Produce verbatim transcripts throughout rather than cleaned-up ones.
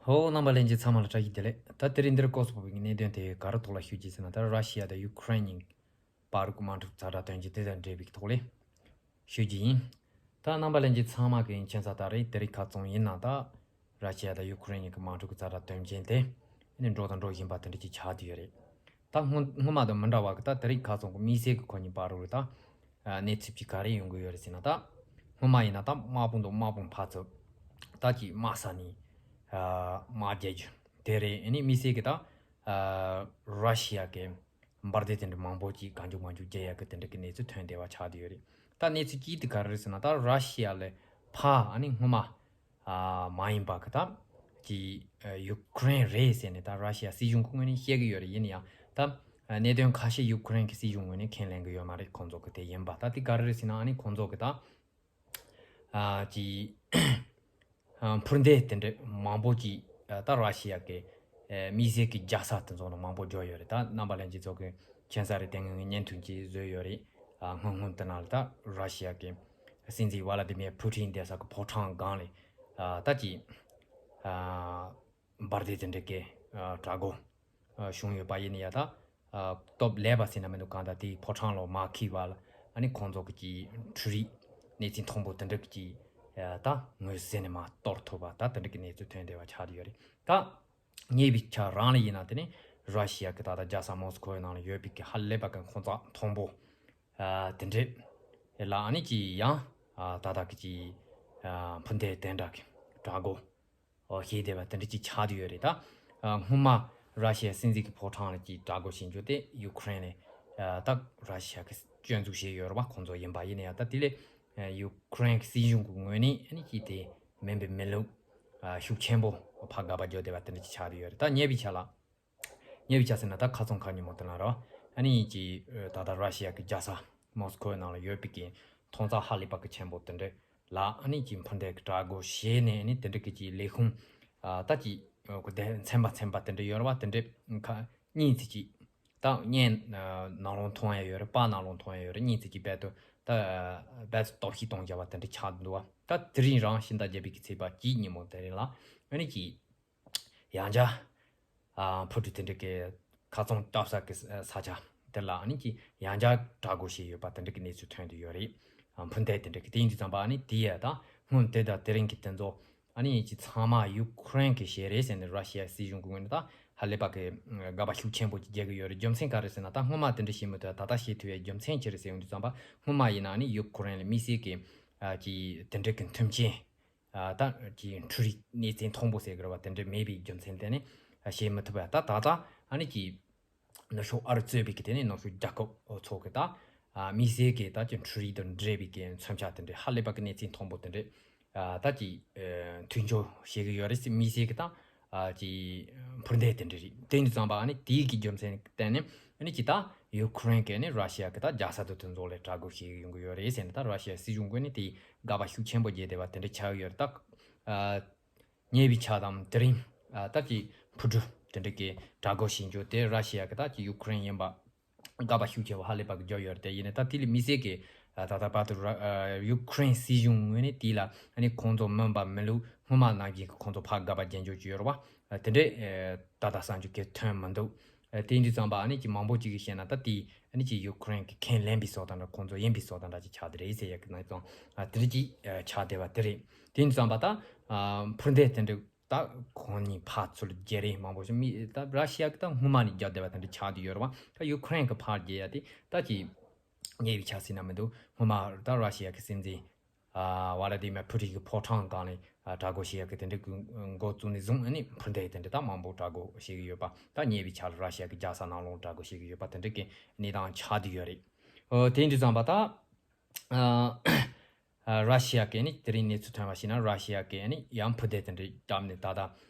ཧོ། རྣམ་པ་ལྷན་རྒྱས་ཚང་མ་ལ་བཀྲ་ཤིས་བདེ་ལེགས། ད་དེ་རིང་འདིར་སྐོར་སོགས་པའི་གནད་དོན་དེ་ག་རེ་ཐོག་ལ་ཞུ་རྒྱུ་ཟེར་ན། ད་ར་ཤི་ཡ་དང་ཡུ་ཁུ་རེན་གཉིས་བར་གྱི་དམག་འཁྲུག་ཛ་དྲག་དོན་རྐྱེན་དེ་དང་འབྲེལ་བའི་ཐོག་ལས་ཞུ་རྒྱུ་ཡིན། ད་རྣམ་པ་ལྷན་རྒྱས་ཚང་མ་གི་མཁྱེན་གསལ་ལྟར་རེད། དེ་རིང་ཁ་རྩང་ཡིན་ན་ད་ར་ཤི་ཡ་དང་ཡུ་ཁུ་རེན་གཉིས་ཀྱི་དམག་འཁྲུག་གི་ཛ་དྲག་དོན་རྐྱེན་དེ་ནི་འགྲོ་དང་འགྲོ་བཞིན་པ་དེ་འདྲ་ཅིག་ཆགས་བསྡད་ཡོད་རེད། ད་སྔོན་སྔོན་མ་དང་མི་འདྲ་བ་གི་ད་དེ་རིང་ཁ་རྩང་གི་དམིགས་བསལ་གྱི་ཁོ་གཉིས་བར་རུ་ད་གནས་ཚུལ་གྱི་ག་རེ་ཡོང་གི་ཡོད་རེད་ཟེར་ན། ད་སྔོན་མ་ཡིན་ན་ད་དམག་དཔུང་དང་དམག་དཔུང་ཕར་ཚུར་ད་ཅིག་དམག་ས་ནས་དམག་རྒྱག་རྒྱུ་དེ་རེད། ཨ་ནི་དམིགས་བསལ་གྱི་ད་ར་ཤི་ཡ་གི་འབར་མདེལ་དེ་འདྲ་མང་པོ་ཅིག་གང་བྱུང་མང་བྱུང་རྒྱག་ཡག་གི་དེ་འདྲ་གི་གནས་ཚུལ་ཐོན་བསྡད་པ་ཆགས་བསྡད་ཡོད་རེད། ད་གནས་ཚུལ་གཅིག་དེ་ག་རེ་རེད་ཟེར་ན། ད་ར་ཤི་ཡ་ལས་ཕར་ཨ་ནི་སྔོན་མ་མ་ཡིན་པ་གི་ད་ཅིག་ཡུ་ཁུ་རེན་རེད་ཟེར་ནས་ད་ར་ཤི་ཡ་སྲིད་གཞུང་གི་ངོས་ནས་བཤད་གི་ཡོད་རེད། ཡིན་ན་ཡང་ད་གནད་དོན་ཁ་ཤས་ཡུ་ཁུ་རེན་གྱི་སྲིད་གཞུང་ངོས་ནས་ཁས་ལེན་གི་ཡོད་མ་རེད། ཁོང་ཚོ་གི་དེ་ཡིན་པ་ད་དེ་ག་རེ་རེད་ཟེར་ན། ཨ་ནི་ཁོང་ཚོ་གི་ད་ཨ་ཅིག་ཨ་འཕུར་མདེལ་དེ་འདྲ་མང་པོ་ཅིག་ཨ་ད་ར་ཤི་ཡ་གི་ཨ་དམིགས་བསལ་གྱི་རྒྱལ་ས་དེ་ཚོ་ནང་མང་པོ་འབྱོར་ཡོད་རེད། ད་རྣམ་པ་ལྷན་རྒྱས་ཚོ་གི་མཁྱེན་གསལ་རེད། དེ་སྔོན་གྱི་བརྙན་ཐུང་ཅིག་བཟོས་ཡོད་རེད། ཨ་སྔོན་སྔོན་དེ་ནང་ལ་ད་ར་ཤི་ཡ་གི་སྲིད་འཛིན་ཝ་ལ་དི་མིར་ཕུ་ཊིན་བསྡད་ས་གི་ཕོ་བྲང་སྒང་ལ་ཨ་ད་ཅིག་ཨ་འབར་མདེལ་དེ་འདྲ་གི་ཨ་དྲག་རྒོལ་ཨ་བྱུང་ཡོད་པ་ཡིན་ན་ཡང་ད་ཨ་སྟོབས་ལེགས་པ་ཟེར་ན་མི་འདུག། གང་ལྟར་དེའི་ཕོ་བྲང་ལ་མར་འཁྱེར་བ་ལ་ཨ་ནི་ཁོང་ཚོ་གི་ཅིག་འཕྲུལ་རིག་གནས་ཚད་མཐོན་པོ་དེ་འདྲ་གི་ཅིག་ཨ་ད་ངོས་ཟིན་ནས་མར་གཏོར་ཐུབ་པ་ད་དེ་འདྲ་གི་གནས་ཚུལ་ཐོན་བསྡད་པ་ཆགས་བསྡད་ཡོད་རེད། ད་ཉེ་བའི་ཆར་རང་ལ་ཡིན་ན་དེ་ནི་ར་ཤི་ཡ་གི་ད་ལྟ་རྒྱལ་ས་མོ་སི་ཁོའི་ནང་ལ་ཡོད་པའི་གི་ཧ་ལས་པ་གི་ཁོང་ཚོ་མཐོན་པོ་ཨ་དེ་འདྲ་ལ་ཨ་ནི་ཅིག་ཡང་ཨ་ད་ལྟ་གི་ཅིག་ཨ་འཕུར་མདེལ་དེ་འདྲ་གི་དྲག་རྒོལ་ཨོ་བྱས་བསྡད་པ་དེ་འདྲ་ཅིག་ཆགས་བསྡད་ཡོད་རེད། ད་ཨ་སྔོན་མ་ར་ཤི་ཡའི་སྲིད་འཛིན་གྱི་ཕོ་བྲང་ལ་ཅིག་དྲག་རྒོལ་བྱེད་རྒྱུ་དེ་ཡུ་ཁུ་རེན་ནས་ཨ་ད་ར་ཤི་ཡ་གི་སྐྱོན་འཛུགས་བྱས་ཡོད་རེད་པ། ཁོང་ཚོ་ཡིན་པ་ཡིན་ན་ཡང་ད་དེ་ལས་ཨ་ཡུ་ཁུ་རེན་གྱི་སྲིད་གཞུང་གི་ངོས་ནས་ཨ་ནི་ཅིག་དེ་མིན་པའི་མི་ལུགས་ཨ་ཤུགས་ཆེན་པོ་ཕར་དགག་པ་བརྒྱབ་བསྡད་པ་དེ་འདྲ་ཅིག་ཆགས་བསྡད་ཡོད་རེད། ད་ཉེ་བའི་ཆར་ལ། ཉེ་བའི་ཆར་ཟེར་ན་ད་ཁ་སང་ཁ་ཉིན་མོ་དེ་ན་ར་ཨ་ནི་ཅིག་ད་ལྟ་ར་ཤི་ཡ་གི་རྒྱལ་ས་མོ་སི་ཁོའི་ནང་ལ་ཡོད་པའི་གི་མཐོང་རྟགས་ཧ་ལས་པ་གི་ཆེན་པོ་དེ་འདྲ་ལ་ཨ་ནི་ཅིག་འཕུར་མདེལ་གྱི་དྲག་རྒོལ་བྱས་ནས་ཨ་ནི་དེ་འདྲ་གི་ཅིག་ལས་ཁུངས་ཨ་ད་ཅིག་གོ་དེ་ཚན་པ་ཚན་པ་དེ་འདྲ་ཡོད་རེད་པ། དེ་འདྲ་ཁ་གཉིས་ཙམ་ཅིག་ད་བརྙན་ནང་ལོགས་མཐོང་ཡ་ཡོད་རེད། པར་ནང་ལོགས་མཐོང་ཡ་ཡོད་རེད། གཉིས་ཙམ་ཅིག་རྦད་དེ་ད་རྦད་དེ་གཏོར་བཤིག་གཏོང་བྱ་བ་དེ་འདྲ་ཆགས་འདུག་པ། ད་དེ་རིང་རང་ཕྱི་ཟླ་བརྒྱད་པའི་གི་ཚེས་པ་གཅིག་ཉིན་མོ་དེ་རིང་ལ་ཨ་ནི་ཅིག་ཡང་བསྐྱར་ཨ་འཕུར་གྲུ་དེ་འདྲ་གི་ཁ་རྩང་བཏབ་ས་གི་ས་ཆ་དེ་ལ་ཨ་ནི་ཅིག་ཡང་བསྐྱར་དྲག་རྒོལ་བྱས་ཡོད་པ་དེ་འདྲ་གི་གནས་ཚུལ་ཐོན་བསྡད་ཡོད་རེད། ཨ་འཕུར་མདེལ་དེ་འདྲ་གི་དེ་ཡིན་དུས་ཙམ་པ་ཨ་ནི་དེ་ཡ་ད་སྔོན་དེ་དང་དེ་རིང་གི་དེ་ཚོ་ཨ་ནི་ཅིག་ཚང་མ་ཡུ་ཁུ་རེན་གི་བྱས་རེད་ཟེར་ནས་ར་ཤི་ཡ་སྲིད་གཞུང་གི་ངོས་ནས་ད་ཧ་ལས་པ་གི་དགག་པ་ཤུགས་ཆེན་པོ་ཅིག་རྒྱག་གི་ཡོད་རེད། རྒྱུ་མཚན་ག་རེ་ཟེར་ན། ད་སྔོན་མ་དེ་འདྲ་བྱེད་མི་ཐུབ་ཡ་ད་ལྟ་བྱེད་ཐུབ་ཡའི་རྒྱུ་མཚན་ཅི་རེད་ཟེར་ཡོང་དུས་ཙམ་པ་སྔོན་མ་ཡིན་ན་ཨ་ནི་ཡུ་ཁུ་རེན་ལ་དམིགས་བསལ་གི་ཨ་ཅིག་དེ་འདྲ་གི་མཐུན་རྐྱེན། ཨ་ད་ཅིག་འཕྲུལ་རིག་གནས་ཚད་མཐོན་པོ་ཟེར་གི་རེད་པ། དེ་འདྲ་མེད་པའི་རྒྱུ་མཚན་དེ་ནི་ཨ་བྱེད་མི་ཐུབ་པ། ད་ད་ལྟ་ཨ་ནི་ཅིག་ནུབ་ཕྱོགས་ཨ་རི་གཙོས་པའི་གི་དེ་ནི་ནུབ་ཕྱོགས་རྒྱལ་ཁབ་ཚོ་གི་ད་ཨ་དམིགས་བསལ་གི་ད་ཅིག་འཕྲུལ་རིག་དང་འབྲེལ་བའི་གི་མཚོན་ཆ་དེ་འདྲ་ཧ་ལས་པ་གི་གནས་ཚད་མཐོན་པོ་དེ་འདྲ་ཨ་ད་ཅིག་ཨ་མཐུན་སྦྱོར་བྱེད་གི་ཡོད་རེད་ཟེར། དམིགས་བསལ་གི་ད་ཨ་ཅིག་འཕུར་མདེལ་དེ་འདྲ་རེད། དེ་ཡིན་དུས་ཙམ་པ་ཨ་ནི་དེའི་གི་རྒྱུ་མཚན་བརྟེན་ནས་ཨ་ནི་ཅིག་ད་ཡུ་ཁུ་རེན་གི་ནི་ར་ཤི་ཡ་གི་ད་རྒྱལ་ས་དང་དེ་ཚོ་ལ་དྲག་རྒོལ་བྱེད་གི་ཡོང་གི་ཡོད་རེད་ཟེར་ནས་ད་ར་ཤི་ཡ་སྲིད་གཞུང་གི་ནི་དེ་དགག་པ་ཤུགས་ཆེན་པོ་བརྒྱབ་བསྡད་པ་དེ་འདྲ་ཆགས་ཡོད་རེད། ད་ཨ་ཉེ་བའི་ཆར་དང་དེ་རིང་ཨ་ད་ཅིག་འཕུར་གྲུ་དེ་འདྲ་གི་དྲག་རྒོལ་བྱེད་རྒྱུ་དེ་ར་ཤི་ཡ་གི་ད་ཅིག་ཡུ་ཁུ་རེན་ཡིན་པ་དགག་པ་ཤུགས་ཆེ་བ་ཧ་ལས་པ་གི་བརྒྱབ་ཡོད་རེད། དེ་ཡིན་ནའི་ད་དེ་ལས་དམིགས་བསལ་གི་ཨ་ད་ལྟ་བར་དུ་ར་ཨ་ཡུ་ཁུ་རེན་སྲིད་གཞུང་ངོས་ནས་དེ་ལ་ཨ་ནི་ཁོང་ཚོ་མིན་པ་མི་ལུགས་སྔོན་མ་ནང་བཞིན་གི་ཁོང་ཚོ་ཕར་དགག་པ་རྒྱག་རྒྱུ་ཅིག་ཡོད་རེད་པ། ཨ་དེ་འདྲས་ཨ་ད་ལྟ་བསམ་རྒྱུ་གི་ཐོན་མི་འདུག། ཨ་དེ་ཡིན་དུས་ཙམ་པ་ཨ་ནི་ཅིག་མང་པོ་ཅིག་གིས་བཤད་ན་ད་དེ་ཨ་ནི་ཅིག་ཡུ་ཁུ་རེན་གི་ཁས་ལེན་པའི་བཟོ་ལྟ་འདྲ་ཁོང་ཚོ་ཡིན་པའི་བཟོ་ལྟ་འདྲ་ཅིག་ཆགས་བསྡད་རེད་ཟེར་ཡག་གི་ནང་དོན་ཨ་དེ་འདྲ་ཅིག་ཨ་ཆགས་བསྡད་པ་དེ་རེད། དེ་ཡིན་དུས་ཙམ་པ་ད་ཨ་འཕུར་མདེལ་དེ་འདྲ་ད་ཁོང་གཉིས་ཕར་ཚུར་བརྗེ་རེས་མང་པོ་ཞིག་མི་ད་ར་ཤི་ཡ་གི་ད་སྔོན་མ་ནས་རྒྱབ་བསྡད་པ་དེ་འདྲ་ཆགས་བསྡད་ཡོད་རེད་པ། ད་ཡུ་ཁུ་རེན་གི་ཕར་བརྗེ་ཡ་དེ་ད་ཅིག་ཉེ་བའི་ཆར་ཟེར་ན་མི་འདུག། སྔོན་མ་ད་ར་ཤི་ཡ་གི་སྲིད་འཛིན་ཨ་ཝ་ལ་དི་མེ་ཕུ་ཊིན་གི་ཕོ་བྲང་སྒང་ནས་ཨ་དྲག་རྒོལ་བྱེད་ཡག་གི་དེ་འདྲ་གི་འགོ་བཙུགས་ནས་བཟུང་ཨ་ནི་འཕུར་མདེལ་དེ་འདྲ་ད་མང་པོ་དྲག་རྒོལ་བྱེད་ཀྱི་ཡོད་པ། ད་ཉེ་བའི་ཆར་ར་ཤི་ཡ་གི་རྒྱལ་ས་ནང་ལོགས་དྲག་རྒོལ་བྱེད་ཀྱི་ཡོད་པ་དེ་འདྲ་གི་གནས་སྟངས་ཆགས་བསྡད་ཡོད་རེད། ཨོ་དེ་ཡིན་དུས་ཙམ་པ་ད་ཨ་ཨ་ར་ཤི་ཡ་གི་ནི་དེ་རིང་གནས་ཚུལ་ཐོན་པ་ཞིག་ན་ར་ཤི་ཡ་གི་ནི་ཡང་འཕུར་མདེལ་དེ་འདྲ་བརྒྱབ་ནས་ད་ལྟ་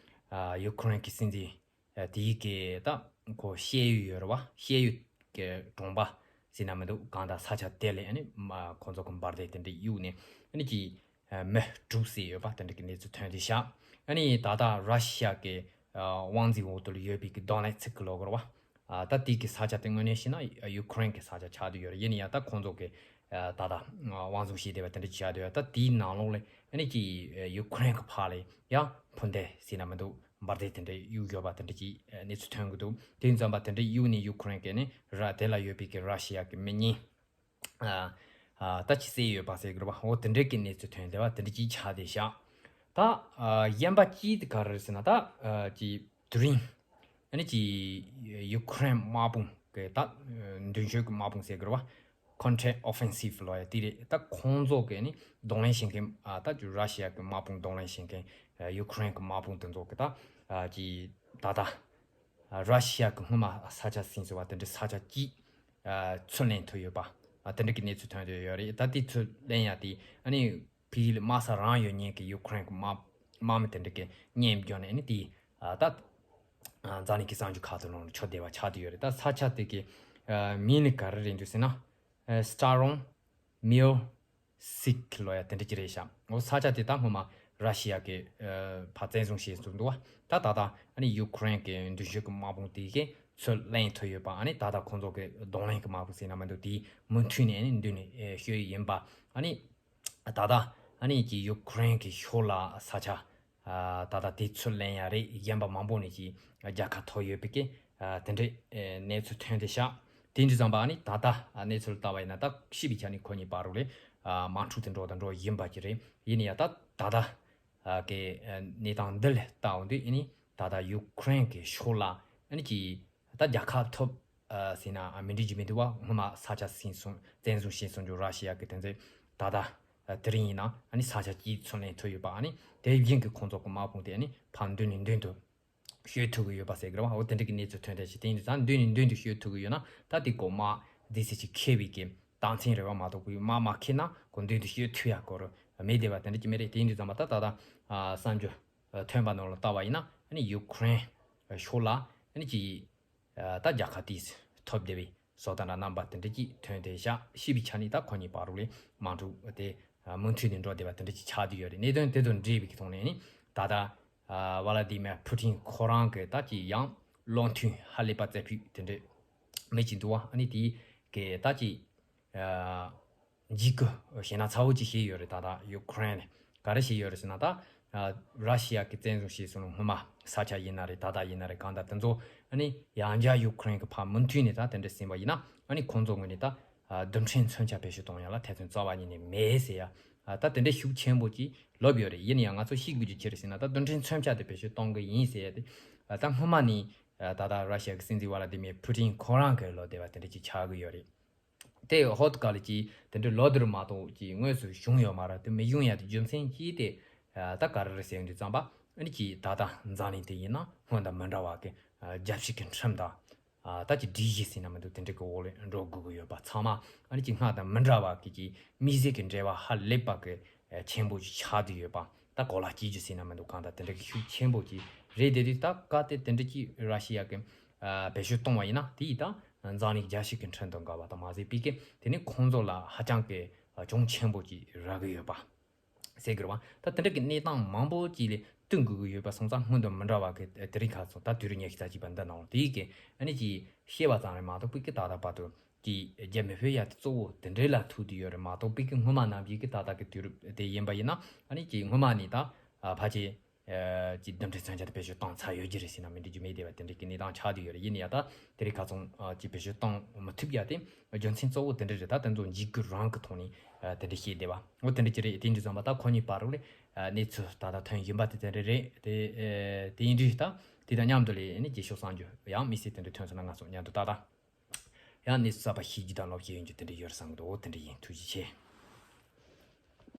ཨ་ཡུ་ཁུ་རེན་གི་སྲིད་འཛིན་ཨ་དེའི་གི་ད་ཁོ་བཤད་ཡུལ་ཡོད་རེད་བ། བཤད་ཡུལ་གི་གྲོང་པ་ཟེར་ན་མི་འདུག། གང་ལྟར་ས་ཆ་དེ་ལ་ཨ་ནི་མ་ཁོང་ཚོ་གི་འབར་མདེལ་དེ་འདྲ་གཡུགས་ནས་ཨ་ནི་ཅིག་ཨ་མི་དྲུག་བསད་ཡོད་པ་དེ་འདྲ་གི་གནས་ཚུལ་ཐོན་བསྡད་ཤག། ཨ་ནི་ད་ལྟ་ར་ཤི་ཡ་གི་ཨ་དབང་འཛིན་འོག་ཏུ་ཡོད་པའི་གི་དོ་ནེ་ཚིག་གི་ལོག་རེད་བ། ཨ་ད་དེ་གི་ས་ཆ་དེ་དངོས་གནས་བཤད་ན་ཡུ་ཁུ་རེན་གི་ས་ཆ་ཆགས་བསྡད་ཡོད་རེད། ཡིན་ན་ཡང་ད་ཁོང་ཚོ་གི་ཨ་ད་ལྟ་དབང་བཟུང་བྱས་བསྡད་པ་དེ་འདྲ་ཆགས་བསྡད་ཡོད། ད་དེའི་ནང་ལོགས་ལ་ཨ་ནི་ཅིག་ཡུ་ཁུ་རེན་གི་ཕར་ལ་ཡང་འཕུར་མདེལ་ཟེར་ན་མི་འདུག། འབར་མདེལ་དེ་འདྲ་གཡུག་ཡོད་པ་དེ་འདྲ་གྱི་གནས་ཚུལ་ཐོན་གྱི་འདུག་དེ་ཡིན་ཙམ་པ་དེ་འདྲ་གཡུག་ནས་ཡུ་ཁུ་རེན་གྱི་ནི་ར་དེ་ལ་ཡོད་པའི་གི་ར་ཤི་ཡ་གི་མི་གཉིས་ད་ཅི་བསད་ཡོད་པ་ཟེར་གི་རེད་པ། འོ་དེ་འདྲ་གི་གནས་ཚུལ་ཐོན་བསྡད་པ་དེ་འདྲ་གྱི་ཆགས་བསྡད་ཤག་ད་གཞན་པ་གཅིག་དེ་ག་རེ་རེད་ཟེར་ན་ད་ཀྱི་དེ་རིང་ཨ་ནི་ཀྱི་ཡུ་ཁུ་རེན་དམག་དཔུང་གི་ད་མདུན་སྐྱོད་ཀྱི་དམག་དཔུང་ཟེར་གི་རེད་པ། ཁོན་ཊར་ཨོ་ཕེན་སིབ་ལབ་ཡ་དེ་རེད། ད་ཁོང་ཚོ་གི་ནི་གདོང་ལེན་བྱེད་མཁན་ད་ར་ཤི་ཡ་གི་དམག་དཔུང་གདོང་ལེན་བྱེད་མཁན་ཡུ་ཁུ་རེན་གི་དམག་དཔུང་དེ་ཚོ་གི་ད་ཀྱི་ད་ད་ར་ཤི་ཡ་གི་སྔོན་མ་ས་ཆ་ཟིན་ཟེར་བ་དེ་འདྲའི་ས་ཆ་གཅིག་ཚུར་ལེན་ཐུབ་ཡོད་པ་དེ་འདྲ་གི་གནས་ཚུལ་ཐོན་བསྡད་ཡོད་རེད། ད་དེ་ཚུར་ལེན་ཡ་དེ་ཨ་ནི་ཕ་གི་ལ་དམག་ས་རང་ཡོད་མཁན་གི་ཡུ་ཁུ་རེན་གི་དམག་དམག་མི་དེ་འདྲ་གི་གཉེན་བསྐྱོན་ནས་ནི་དེ་ད་འཛམ་གླིང་གི་གསར་འགྱུར་ཁག་ཏུ་ལོངས་ཆོག་བསྡད་པ་ཆགས་བསྡད་ཡོད་རེད། ད་ས་ཆ་དེ་གི་མིང་ནི་ག་རེ་རེད་འདུག་ཟེར་ན་སི་ཏྲ་རོང་མིའོ་སིག་ལབ་ཡ་དེ་འདྲ་ཅིག་རེད་ཤག་འོ་ས་ཆ་དེ་ད་སྔོན་མ་ར་ཤི་ཡ་གི་ཕར་བཙན་བཟུང་བྱས་ཟིན་འདུག་བ། ད་ད་ལྟ་ཨ་ནི་ཡུ་ཁུ་རེན་གི་མདུན་སྐྱོད་ཀྱི་དམག་དཔུང་དེ་གས་ཚུར་ལེན་ཐུབ་ཡོད་པ། ཨ་ནི་ད་ལྟ་ཁོང་ཚོ་གི་གདོང་ལེན་གྱི་དམག་དཔུང་ཟེར་ན་མི་འདུག་དེ་མུ་མཐུད་ནས་ཨ་ནི་མདུན་ནས་བསྐྱོད་ཡིན་པ། ཨ་ནི་ད་ལྟ་ཨ་ནི་ཀྱི་ཡུ་ཁུ་རེན་གྱི་ཕྱོགས་ལ་ས་ཆ་ད་ལྟ་དེ་ཚུར་ལེན་ཡ་རེད། གཞན་པ་མང་པོ་ནས་ཀྱི་རྒྱལ་ཁ་ཐོབ་ཡོད་པའི་གི་དེ་འདྲའི་གནས་ཚུལ་ཐོན་བསྡད་ཤག་དེ་འདྲ་ཙམ་པ་ཨ་ནི་ད་ལྟ་གནས་ཚུལ་ལྟ་བ་ཡིན་ན་ད་ཤི་བའི་ཆ་ནས་ཁོ་གཉིས་བར་རུ་ལས་དམག་འཁྲུག་དེ་འགྲོ་དང་འགྲོ་བཞིན་པ་ཅིག་རེད། ཡིན་ན་ཡང་ད་ད་ལྟ་གི་གནས་སྟངས་འདི་ལ་ལྟ་འོང་དུས་ཨ་ནི་ད་ལྟ་ཡུ་ཁུ་རེན་གྱི་ཕྱོགས་ལ་ཨ་ནི་ཀྱི་ད་རྒྱལ་ཁ་ཐོབ་ཟེར་ན་མི་འགྲིག་རྒྱུ་མི་འདུག་བ། སྔོན་མ་ས་ཆ་ཟིན་སོང་བཙན་བཟུང་བྱས་སོང་རྒྱུ་ར་ཤི་ཡ་གི་དེ་ཚོ་ད་ལྟ་དེ་རིང་ཡིན་ན་ཨ་ནི་ས་ཆ་གཅིག་ཚུར་ལེན་ཐུབ་ཡོད་པ། ཨ་ནི་དེ་བཞིན་གྱི་ཁོང་ཚོ་གི་དམག་དཔུང་དེ་ཨ་ནི་ཕར་མདུན་ནས་མདུན་དུ་བསྐྱོད་ཐུབ་ཀྱི་ཡོད་པ་ཟེར་གི་རེད་བ། འོ་དེ་འདྲ་གི་གནས་ཚུལ་ཐོན་བསྡད་ཤག་དེ་ཡིན་དུས་ད་མདུན་ནས་མདུན་དུ་བསྐྱོད་ཐུབ་ཀྱི་ཡོད་ན་ད་དེ་གོ་དམག་སྡེ་ཚན་གཅིག་ཁེལ་བའི་གི་རྟགས་མཚན་རེད་བ། མ་གཏོགས་པའི་དམག་མ་ཁེལ་ན་ཁོ་མདུན་དུ་བསྐྱོད་ཐུབ་ཡ་སྐོར་མེད་བསྡད་པ་དེ་འདྲ་གི་མེད་རེད། དེ་ཡིན་དུས་ཙམ་པ་ད་ད་ལྟ་གསར་འགྱུར་ཐོན་པ་ནང་ལ་ལྟ་བ་ཡིན་ན་ཨ་ནི་ཡུ་ཁུ་རེན་ཕྱོགས་ལ་ཨ་ནི་ཀྱི་ད་རྒྱལ་ཁ་དེ་ཐོབ་བསྡད་པའི་བཟོ་ལྟ་འདྲ་རྣམ་པ་དེ་འདྲ་ཅིག་ཐོན་བསྡད་ཤག་ཤི་བའི་ཆ་ནས་ད་ཁོ་གཉིས་བར་རུ་ལས་དམག་འཁྲུག་དེ་མུ་མཐུད་ནས་འགྲོ་བསྡད་པ་དེ་འདྲ་ཅིག་ཆགས་བསྡད་ཡོད་རེད། གནད་དོན་དེ་དང་འབྲེལ་བའི་གི་ཐོག་ནས་ནི་ད་ལྟ་ཝ་ལ་དི་མེར་ཕུ་ཊིན་ཁོ་རང་གི་ད་ཅིག་ཡང་བློ་མཐུན་ཧ་ལས་པ་རྩེ་ཕུད་དེ་འདྲ་མེད་ཅིག་འདུག་བ། ཨ་ནི་དེ་གི་ད་ཅིག་འཇིགས་སྐུལ་ཞེ་ན་ཚ་བོ་ཅིག་བྱས་ཡོད་རེད། ད་ལྟ་ཡུ་ཁུ་རེན་ནས་ག་རེ་བྱས་ཡོད་རེད་ཟེར་ན་ད་ར་ཤི་ཡ་གི་བཙན་བཟུང་བྱས་སོང་སྔོན་མ་ས་ཆ་ཡིན་ན་རེད། ད་ལྟ་ཡིན་ན་རེད། གང་ལྟར་དེ་ཚོ་ཨ་ནི་ཡང་བསྐྱར་ཡུ་ཁུ་རེན་གི་ཕར་མུ་མཐུད་ནས་ད་དེ་འདྲ་ཟིན་པ་ཡིན་ན་ཨ་ནི་ཁོང་ཚོ་ངོས་ནས་ད་རྡུལ་ཕྲན་མཚོན་ཆ་བེད་སྤྱོད་གཏོང་ཡ་ལ་ཐེ་ཚོམ་རྩ་བ་ཉིད་ནས་མེད་ཟེར་ཡ་ད་དེ་འདྲ་ཤུགས་ཆེན་པོ་ཅིག་ལབ་ཡོད་རེད། ཡིན་ཡང་ང་ཚོ་ཤེས་དགོས་རྒྱུ་ཅི་རེད་ཟེར་ན་ད་རྡུལ་ཕྲན་མཚོན་ཆ་དེ་བེད་སྤྱོད་གཏོང་གི་ཡིན་ཟེར་ཡ་དེ་ད་སྔོན་མ་ནས་ད་ལྟ་ར་ཤི་ཡ་གི་སྲིད་འཛིན་ཝ་ལ་དི་མེར་ཕུ་ཊིན་ཁོ་རང་གི་ལབ་བསྡད་པ་དེ་འདྲ་ཅིག་ཆགས་ཀྱི་ཡོད་རེད། དེ་ཧོ་ཏུ་ཀ་ལ་ཅིག་དེ་འདྲའི་ལོ་དེར་མ་གཏོགས་ཀྱི་དངོས་སུ་བྱུང་ཡོད་མ་རེད། དེ་མི་བྱུང་ཡ་དེ་རྒྱུ་མཚན་གྱིས་དེ་ད་ག་རེ་རེད་ཟེར་དུས་ཙམ་པ་ཨ་ནི་ཀྱི་ད་ལྟ་འཛམ་གླིང་དེ་ཡིན་ན་སྔོན་དང་མི་འདྲ་བ་གི་རྒྱལ་སྤྱི་གི་ཁྲིམས་དང་ད་ཀྱི་སྒྲིག་གཞི་ཟེར་ན་མི་འདུག་དེ་འདྲ་གི་འོག་ལ་འགྲོ་དགོས་ཀྱི་ཡོད་པ། ཚང་མ་ཨ་ནི་ཀྱི་སྔར་དང་མི་འདྲ་བ་གི་ཀྱི་མི་སེར་གི་འབྲེལ་བ་ཧ་ལས་པ་གི་ཆེན་པོ་ཅིག་ཆགས་བསྡད་ཡོད་པ། ད་གོ་ལ་སྐྱེལ་རྒྱུ་ཟེར་ན་མི་འདུག་གང་ལྟར་དེ་འདྲ་གི་ཤུགས་ཆེན་པོ་ཅིག་རེད། དེ་དུས་ད་གལ་ཏེ་དེ་འདྲ་ཅིག་ར་ཤི་ཡ་གི་བེད་སྤྱོད་གཏོང་བ་ཡིན་ན་དེ་ཡིས་ད་འཛམ་གླིང་རྒྱལ་སྤྱི་གི་ཁྲིམས་དང་འགལ་བ་དང་མ་ཟད་པའི་གི་དེ་ནི་ཁོང་ཚོ་ལ་ཧ་ཅང་གི་གྱོང་ཆེན་པོ་ཅིག་རག་གི་ཡོད་པ་ཟེར་གི་རེད་བ། ད་དེ་འདྲ་གི་གནས་སྟངས་མང་པོ་ཅིག་ལ་བསྟུན་དགོས་ཀྱི་ཡོད་པ་སོང་ཙང་སྔོན་དང་མི་འདྲ་བ་གི་དེ་རིང་ཁ་སང་ད་དུས་རབས་ཉི་ཤུ་རྩ་གཅིག་པ་འདི་ནང་ལ་དེ་ཡི་གི་ཨ་ནི་ཅིག་བཤད་པ་ཙམ་རེད་མ་གཏོགས་པའི་གི་ད་ལྟ་བར་དུ་གི་རྒྱ་མི་ཕོད་ཡ་དེ་གཙོ་བོ་དེ་འདྲའི་ལ་ཐུག་དུ་ཡོད་རེད་མ་གཏོགས་པའི་གི་སྔོན་མ་ནམ་ཞིག་གི་ད་ལྟ་གི་དུས་རབས་དེ་ཡིན་པ་ཡིན་ན་ཨ་ནི་ཅིག་སྔོན་མ་ནས་ད་ཕལ་ཆེར་ཅིག་རྡུལ་ཕྲན་མཚོན་ཆ་དེ་བེད་སྤྱོད་བཏང་ཚར་ཡོད་ཀྱི་རེད་ཟེར་ན་མི་འགྲིག་རྒྱུ་མེད་བསྡད་པ་དེ་འདྲའི་གི་གནས་སྟངས་ཆགས་བསྡད་ཡོད་རེད། ཡིན་ན་ཡང་ད་དེ་རིང་ཁ་སང་ཅིག་བེད་སྤྱོད་བཏང་མི་ཐུབ་ཡ་དེ་རྒྱུ་མཚན་གཙོ་བོ་དེ་འདྲ་རེད། ད་དེ་ཚོ་འཇིགས་སྐུལ་རང་གི་ཐོག་ནས་དེ་འདྲ་བཤད་བསྡད་པ་འོ་དེ་འདྲ་ཅིག་རེད། དེ་འདྲ་ཙམ་པ་ད་ཁོ་གཉིས་བར་རུ་ལས་གནས་ཚུལ་ད་ལྟ་ཐོན་བཞིན་པ་དེ་དེ་འདྲ་རེད། དེ་དེ་ཡིན་དུས་ད་དེ་དང་མཉམ་དུ་ལས་ནི་རྗེས་ཕྱོགས་གསར་འགྱུར་ཡང་དམིགས་བསལ་དེ་འདྲ་ཐོན་སོང་ན་ང་ཚོ་མཉམ་དུ་ད་ལྟ་ཡང་གནས་ཚུལ་གསར་པ་ཤེས་རྒྱུ་དང་ལོབས་ཤེས་ཡོང་རྒྱུ་དེ་འདྲ་ཡོད་རེད་བསམ་གི་འདུག་འོ་དེ་འདྲ་ཡིན། ཐུགས་རྗེ་ཆེ།